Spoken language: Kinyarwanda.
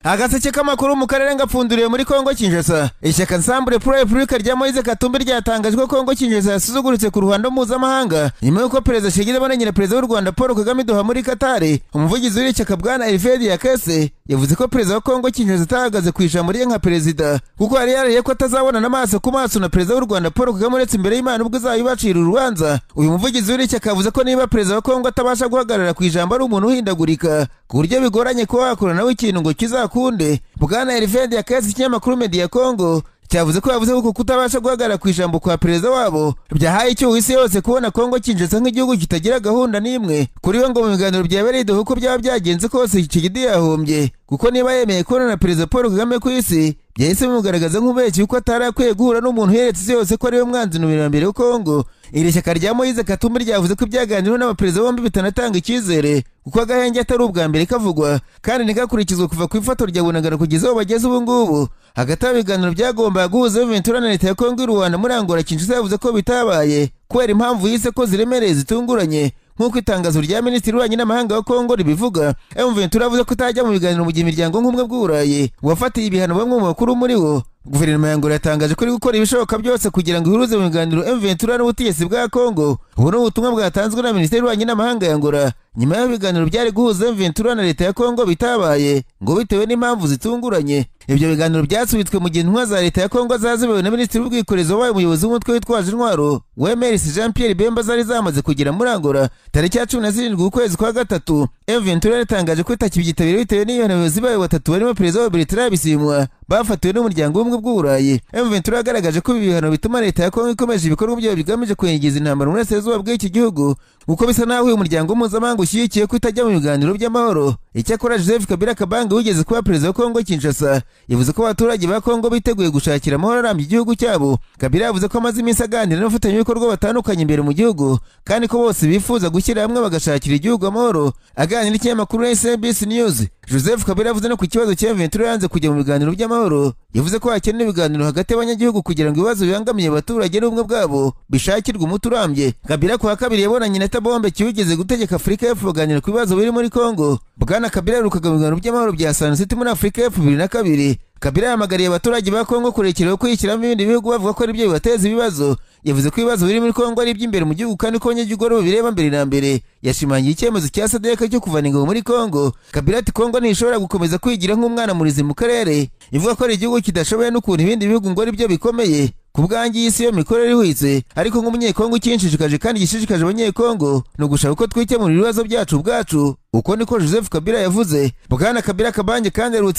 Agaseke k'amakuru mu karere ngapfunduriye muri Kongo Kinshasa. Ishyaka Ensemble pour la République rya Moise Katumbi ryatangaje ko Kongo Kinshasa yasuzuguritse ku ruhando mpuzamahanga nyuma y'uko Perezida Tshisekedi abonanye na Perezida w'u Rwanda Paul Kagame Doha muri Qatar. Umuvugizi w'iri shyaka Bwana Elfred Yakese yavuze ko Perezida wa Kongo Kinshasa atahagaze ku ijambo rye nka perezida, kuko yari yarahiye ko atazabonana amaso ku maso na Perezida w'u Rwanda Paul Kagame uretse imbere y'Imana ubwo izabibacira urubanza. Uyu muvugizi w'iri shyaka yavuze ko niba Perezida wa Kongo atabasha guhagarara ku ijambo ari umuntu uhindagurika ku buryo bigoranye kuba wakora nawe ikintu ngo kizakunde. Bwana Elfred Yakese, ikinyamakuru Media Congo cyavuze ko yavuze ko kutabasha guhagarara ku ijambo kwa perezida wabo byahaye icyuho isi yose kubona Kongo Kinshasa nk'igihugu kitagira gahunda n'imwe. Kuri we ngo mu biganiro byabereye Doha uko byaba byagenze kose Tshisekedi yahombye, kuko niba yemeye kubona na Perezida Paul Kagame ku isi byahise bimugaragaza nk'ubeshyi kuko atari akwiye guhura n'umuntu uheretse isi yose ko ariwe mwanzi numero ya mbere wa Kongo. Iri shyaka rya Moise Katumbi ryavuze ko ibyaganiriweho n'abaperezida bombi bitanatanga icyizere, kuko agahenge atari ubwa mbere kavugwa kandi ntikakurikizwe kuva ku ifoto rya Bunagana kugeza aho bageze ubu ngubu. Hagati aho ibiganiro byagombaga guhuza Ventura na leta ya Kongo i Rwanda muri Angola, Kinshasa yavuze ko bitabaye kubera impamvu yise ko ziremereye zitunguranye, nk'uko itangazo rya Minisitiri w'Ububanyi n'Amahanga wa Kongo ribivuga. M23 yavuze ko itajya mu biganiro mu gihe imiryango nk'ubumwe bw'Uburayi wafatiye ibihano bamwe mu bakuru muri wo. Guverinoma ya Angola yatangaje ko iri gukora ibishoboka byose kugira ngo ihuruze mu biganiro M23 n'ubutegetsi bwa Kongo. Ubu ni ubutumwa bwatanzwe na Minisiteri y'Ububanyi n'Amahanga ya Angola nyuma y'ibiganiro byari guhuza M23 na leta ya Kongo bitabaye ngo bitewe n'impamvu zitunguranye. Ibyo biganiro byasubitswe mu gihe intumwa za leta ya Kongo zazibewe na Minisitiri w'Ubwikorezi wabaye umuyobozi w'umutwe witwaje intwaro Wemerisi Jean Pierre Bemba zari zamaze kugera muri Angola tariki ya 17 ukwezi kwa gatatu. M23 yatangaje ko itakibyitabira bitewe n'ibihano abayobozi bayo batatu barimo Perezida wa Bertrand Bisimwa bafatiwe n'umuryango w'ubumwe bw'Uburayi. M23 yagaragaje ko ibi bihano bituma leta ya Kongo ikomeje ibikorwa byayo bigamije kwengeza intambara mu burasirazuba bw'iki gihugu, kuko bisa naho uyu muryango mpuzamahanga ushyigikiye ko itajya mu biganiro by'amahoro. Icyakora Joseph Kabila Kabange wigeze kuba perezida wa Kongo Kinshasa yavuze ko abaturage ba Kongo biteguye gushakira amahoro arambye igihugu cyabo. Kabila yavuze ko amaze iminsi aganira n'abafatanyabikorwa batandukanye imbere mu gihugu kandi ko bose bifuza gushyira hamwe bagashakira igihugu amahoro. Aganira n'ikinyamakuru SBC News, Joseph Kabila yavuze no ku kibazo cya M23 yanze kujya mu biganiro by'amahoro. Yavuze ko hakenewe ibiganiro hagati y'abanyagihugu kugira ngo ibibazo bibangamiye abaturage n'ubumwe bwabo bishakirwe umuti urambye. Kabila kuwa kabiri yabonanye na Thabo Mbeki wigeze gutegeka Afurika y'Epfo baganira ku bibazo biri muri Kongo. Bwana Kabila yaherukaga mu biganiro by'amahoro bya Sun City muri Afurika y'Epfo 2002. Kabila yahamagariye abaturage ba Kongo kurekera kwishyiramo ibindi bihugu bavuga ko ari byo bibateza ibibazo. Yavuze ko ibibazo biri muri Kongo ari iby'imbere mu gihugu kandi ko abanyagihugu aribo bireba mbere na mbere. Yashimangiye icyemezo cya SADC cyo kuvana ingabo muri Kongo. Kabila ati Kongo ntishobora gukomeza kwigira nk'umwana murizi mu karere, ivuga ko ari igihugu kidashoboye n'ukuntu ibindi bihugu ngo ari byo bikomeye. Ku bwanjye iyi si yo mikorere ihwitse, ariko nk'umunyekongo ikinshishikaje kandi gishishikaje abanyekongo ni ugushaka uko twikemurira ibibazo byacu ubwacu. Uko niko Joseph Kabila yavuze. Bwana Kabila Kabange kandi aherutse